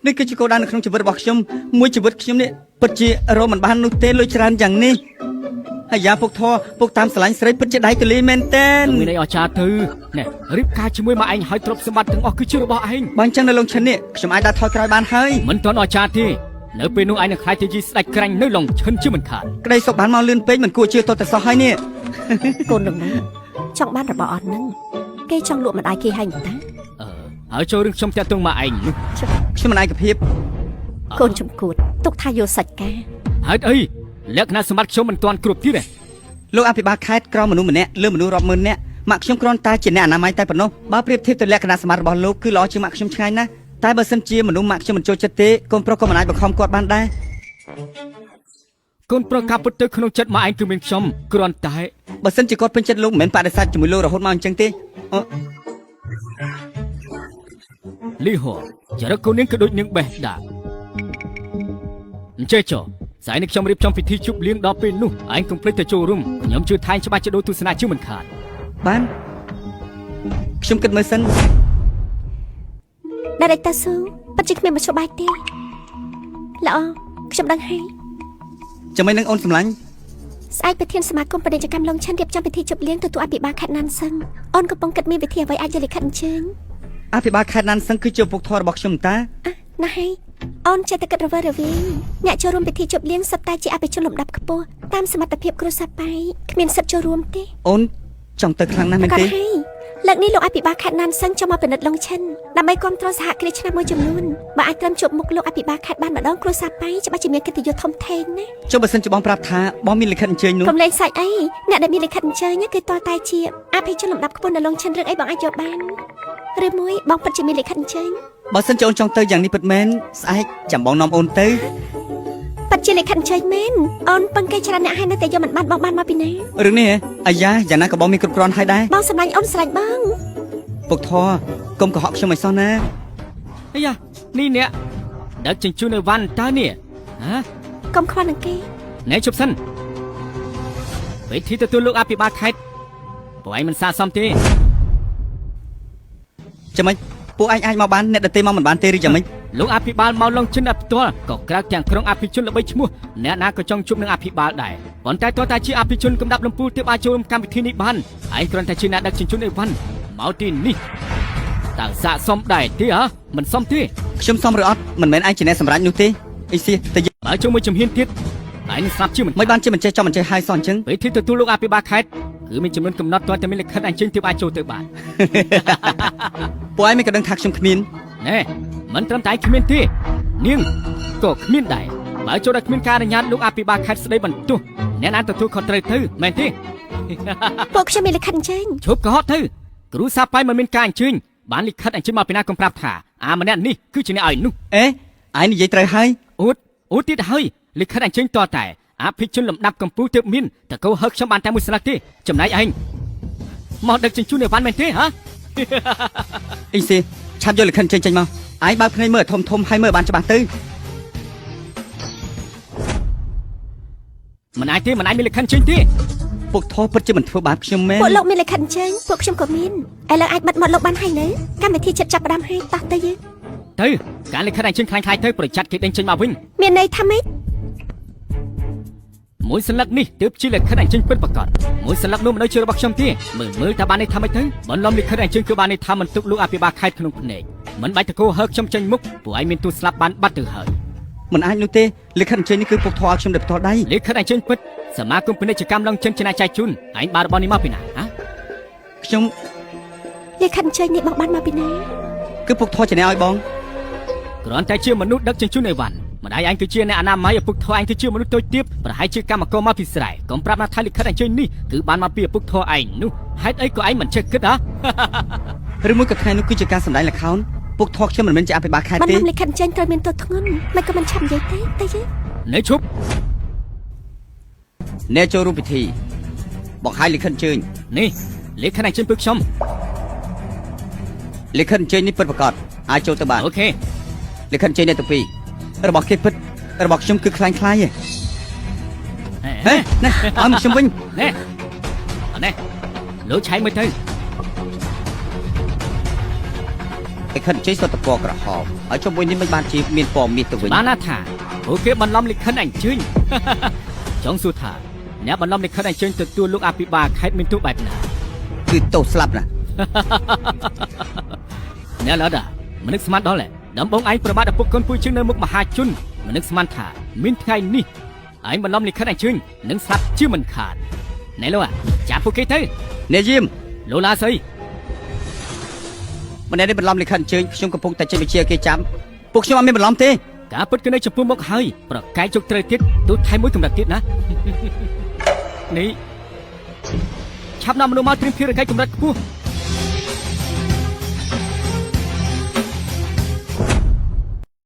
នេះគឺជាគោលដៅនៅក្នុងជីវិតរបស់ខ្ញុំមួយជីវិតខ្ញុំនេះពិតជារកមិនបាននោះទេលុយច្រើនយ៉ាងនេះអាយ៉ាពុកធរពុកតាមស្រឡាញ់ស្រីពិតជាដៃទលីមែនទែន មានអីអស្ចារ្យទៅណែរៀបការជាមួយមកឯងហើយទ្រព្យសម្បត្តិទាំងអស់គឺជារបស់ឯង បើអញ្ចឹងនៅឡុងឈិននេះខ្ញុំអាចដើរថយក្រោយបានហើយ មិនទាន់អស្ចារ្យទេនៅពេលនោះឯងនឹងខ្លាចទៅជាស្ដេចក្រាញ់នៅឡុងឈិនជាមិនខាន ក្តីសុខបានមកលឿនពេកមិនគួរជឿតតែសោះហើយនេះ កូននឹងណាចង់បានរបស់អត់ហ្នឹងគេចង់លក់ម្ដាយគេឲ្យតា អឺហើយចូលរឿងខ្ញុំតាក់ទងមកឯងនោះ ខ្ញុំមិនឯកភាព កូនចំគួតទុកថាយកសាច់ការ ហេតុអីលក្ខណៈសម្បត្តិខ្ញុំមិនទាន់គ្រប់ទៀតទេ លោកអភិបាលខេត្តក្រមនុស្សម្នាក់លើមនុស្សរាប់ម៉ឺននាក់ម៉ាក់ខ្ញុំគ្រាន់តែជាអ្នកអនាម័យតែប៉ុណ្ណោះបើប្រៀបធៀបទៅលក្ខណៈសម្បត្តិរបស់លោកគឺល្អជាងម៉ាក់ខ្ញុំឆ្ងាយណាស់តែបើសិនជាមនុស្សម៉ាក់ខ្ញុំមិនចូលចិត្តទេកូនប្រុសក៏មិនអាចបង្ខំគាត់បានដែរ កូនប្រុសការពិតទៅក្នុងចិត្តមកឯងគឺមានខ្ញុំគ្រាន់តែ បើសិនជាគាត់ពេញចិត្តលោកមិនមែនបដិសេធជាមួយលោករហូតមកអញ្ចឹងទេអូ លីហួរចរិតកូននាងគឺដូចនាងបេះដាអញ្ចេះចុះស្អែកនេះខ្ញុំរៀបចំពិធីជប់លៀងដល់ពេលនោះឯងកុំភ្លេចទៅចូលរួមខ្ញុំជឿថាឯងច្បាស់ជាដូរទស្សនៈជាមិនខាន បានខ្ញុំគិតមើលសិន ដែលតាស៊ូពិតជាគ្មានមធ្យោបាយទេល្អខ្ញុំដឹងហើយ ចាំមិននឹងអូនសម្លាញ់ ស្អែកប្រធានសមាគមពាណិជ្ជកម្មឡុងឆាន់រៀបចំពិធីជប់លៀងទទួលអភិបាលខេត្តណានសឹងអូនកំពុងគិតមានវិធីអ្វីអាចយកលិខិតអញ្ជើញ អភិបាលខេត្តណានសឹងគឺជាឪពុកធម៌របស់ខ្ញុំតា អះណាស់ហើយអូនចេះតែគិតរវើរវាយអ្នកចូលរួមពិធីជប់លៀងសុទ្ធតែជាអភិជនលំដាប់ខ្ពស់តាមសមត្ថភាពគ្រួសារប៉ៃគ្មានសិទ្ធិចូលរួមទេ អូនចង់ទៅខ្លាំងណាស់មែនទេ គាត់ហើយលើកនេះលោកអភិបាលខេត្តណានសឹងចង់មកពិនិត្យឡុងឈិនដើម្បីគ្រប់គ្រងសហគ្រាសឆ្នាំមួយចំនួនបើអាចត្រឹមជួបមុខលោកអភិបាលខេត្តបានម្ដងគ្រួសារប៉ៃច្បាស់ជាមានកិត្តិយសធំធេងណា ចុះបើសិនជាបងប្រាប់ថាបងមានលិខិតអញ្ជើញនោះ កុំលេងសាច់អីអ្នកដែលមានលិខិតអញ្ជើញគឺតតែជាអភិជនលំដាប់ខ្ពស់នៅឡុងឈិនរឿងអីបងអាចយកបានឬមួយបងពិតជាមានលិខិតអញ្ជើញ បើសិនជាអូនចង់ទៅយ៉ាងនេះពិតមែនស្អែកចាំបងនាំអូនទៅ ពិតជាលិខិតអញ្ជើញមែនអូនពឹងគេច្រើនអ្នកហើយនៅតែយកមិនបានបងបានមកពីណា រឿងនេះហ៎អាយ៉ាយ៉ាងណាក៏បងមានគ្រប់គ្រាន់ហើយដែរ បងសម្លាញ់អូនស្រឡាញ់បង ពុកធរកុំកុហកខ្ញុំឲ្យសោះណា អាយ៉ានេះអ្នកដឹកជញ្ជូននៅវ៉ាន់តើនេះហ៎ កុំខ្វល់នឹងគេ ណែជប់សិនពិធីទទួលលោកអភិបាលខេត្តពួកឯងមិនសាកសមទេ ចាំម៉េចពួកឯងអាចមកបានអ្នកដទៃមកមិនបានទេឬយ៉ាងម៉េច លោកអភិបាលមកឡុងជិនអភិបាលក៏ក្រៅទាំងក្រុងអភិជនល្បីឈ្មោះអ្នកណាក៏ចង់ជួបនឹងអភិបាលដែរប៉ុន្តែទោះតែជាអភិជនកំដាប់លំពូលទើបអាចចូលរួមកម្មវិធីនេះបានឯងគ្រាន់តែជាអ្នកដឹកជញ្ជូនអីវ៉ាន់មកទីនេះតើសាកសមដែរទេហ៎មិនសមទេ ខ្ញុំសមឬអត់មិនមែនឯងជាអ្នកសម្រេចនោះទេអ៊ីស៊ីតែយើង បើចូលមួយជំហានទៀតឯងនឹងស្លាប់ជាមិន មិនបានជាមិនចេះចំមិនចេះហើយសោះអញ្ចឹង ពិធីទទួលលោកអភិបាលខេត្តគឺមានចំនួនកំណត់ទាល់តែមានលិខិតអញ្ជើញទើបអាចចូលទៅបាន ពួកឯងមិនក៏ដឹងថាខ្ញុំគ្មាន ណែមិនត្រឹមតែគ្មានទេនាងក៏គ្មានដែរបើចូលដល់គ្មានការអនុញ្ញាតលោកអភិបាលខេត្តស្ដីបន្ទោសអ្នកណាទទួលខុសត្រូវទៅមែនទេ ពួកខ្ញុំមានលិខិតអញ្ជើញ ឈប់កុហកទៅគ្រូសាប៉ៃមិនមានការអញ្ជើញបានលិខិតអញ្ជើញមកពីណាកុំប្រាប់ថាអាម្នាក់នេះគឺជាអ្នកឲ្យនោះ អេឯងនិយាយត្រូវហើយ អួតអួតទៀតហើយលិខិតអញ្ជើញតតែអភិជនលំដាប់កម្ពុជាទើបមានតកោហឹកខ្ញុំបានតែមួយស្លាកទេចំណែកឯងមកដឹកជញ្ជូនអីវ៉ាន់មែនទេហ៎ អ៊ីស៊ីឆាប់យកលិខិតចេញចេញមកឯងបើកភ្នែកមើលឲ្យធំធំហើយមើលឲ្យបានច្បាស់ទៅ មិនអាចទេមិនអាចមានលិខិតអញ្ជើញទេ ពុកធរពិតជាមិនធ្វើបាបខ្ញុំមែន ពួកលោកមានលិខិតអញ្ជើញពួកខ្ញុំក៏មានឥឡូវអាចបិទមាត់លោកបានហើយនៅកម្មវិធីចិត្តចាប់ផ្ដើមហើយតោះទៅយើង ទៅការលិខិតអញ្ជើញខ្លាញ់ខ្លាយទៅប្រយ័ត្នគេដេញចេញមកវិញ មានន័យថាម៉េច មួយសន្លឹកនេះទើបជាលិខិតអញ្ជើញពិតប្រាកដមួយសន្លឹកនោះមិនដូចជារបស់ខ្ញុំទេមើលមើលតើបានន័យថាម៉េចទៅបន្លំលិខិតអញ្ជើញគឺបានន័យថាមិនទុកលោកអភិបាលខេត្តក្នុងភ្នែកមិនបាច់តកោហើខ្ញុំចេញមុខពួកឯងមានទូស្លាប់បានបាត់ទៅហើយ មិនអាចនោះទេលិខិតអញ្ជើញនេះគឺពុកធរឲ្យខ្ញុំដោយផ្ទាល់ដៃ លិខិតអញ្ជើញពិតសមាគមពាណិជ្ជកម្មឡុងចិនជាអ្នកចែកជូនឯងបានរបស់នេះមកពីណាហ៎ ខ្ញុំ លិខិតអញ្ជើញនេះបងបានមកពីណា គឺពុកធរជាអ្នកឲ្យបង គ្រាន់តែជាមនុស្សដឹកជញ្ជូនអីវ៉ាន់ម្ដាយឯងគឺជាអ្នកអនាម័យឪពុកធរឯងគឺជាមនុស្សតូចទាបប្រហែលជាកម្មករមកពីស្រែកុំប្រាប់ណាថាលិខិតអញ្ជើញនេះគឺបានមកពីឪពុកធរឯងនោះហេតុអីក៏ឯងមិនចេះគិតហ៎ ឬមួយក៏ថ្ងៃនោះគឺជាការសម្ដែងល្ខោនពុកធរខ្ញុំមិនមែនជាអភិបាលខេត្តទេ បាននាំលិខិតអញ្ជើញត្រូវមានទោសធ្ងន់មិនក៏មិនឆាប់និយាយទេទៅយើង នៅឈប់ អ្នកចូលរួមពិធីបង្ហាញលិខិតអញ្ជើញ នេះលិខិតអញ្ជើញពឹកខ្ញុំ លិខិតអញ្ជើញនេះពិតប្រាកដអាចចូលទៅបាន អូខេ លិខិតអញ្ជើញនេះទៅពីររបស់គេពិតរបស់ខ្ញុំគឺខ្លាញ់ខ្លាយហេហេណែឲ្យមកខ្ញុំវិញ ណែអត់ណែលោកឆៃមើលទៅ លិខិតអញ្ជើញសុទ្ធតែពណ៌ក្រហមហើយជុំវិញនេះមិនបានជាមានពណ៌មាសទៅវិញ បានណាថាពួកគេបន្លំលិខិតអញ្ជើញ ចង់សួរថាអ្នកបន្លំលិខិតអញ្ជើញទទួលលោកអភិបាលខេត្តមានទោសបែបណា គឺទោសស្លាប់ណា អ្នកឡើដាមនុស្សស្មានដល់ហើយដំបងឯងប្រមាថឪពុកកូនពូជើងនៅមុខមហាជនមនុស្សស្មានថាមានថ្ងៃនេះឯងបន្លំលិខិតអញ្ជើញនឹងស្លាប់ជាមិនខានណែលោកអាចាប់ពួកគេទៅ អ្នកយាម លោឡាស្អី ម្នាក់នេះបន្លំលិខិតអញ្ជើញខ្ញុំកំពុងតែចេញបញ្ជាឲ្យគេចាំពួកខ្ញុំអត់មានបន្លំទេ ការពិតគឺនៅចំពោះមុខហើយប្រកែកជោគត្រូវទៀតទូថៃមួយកម្រិតទៀតណា នេះឆាប់នាំមនុស្សមកត្រៀមភារកិច្ចកម្រិតខ្ពស់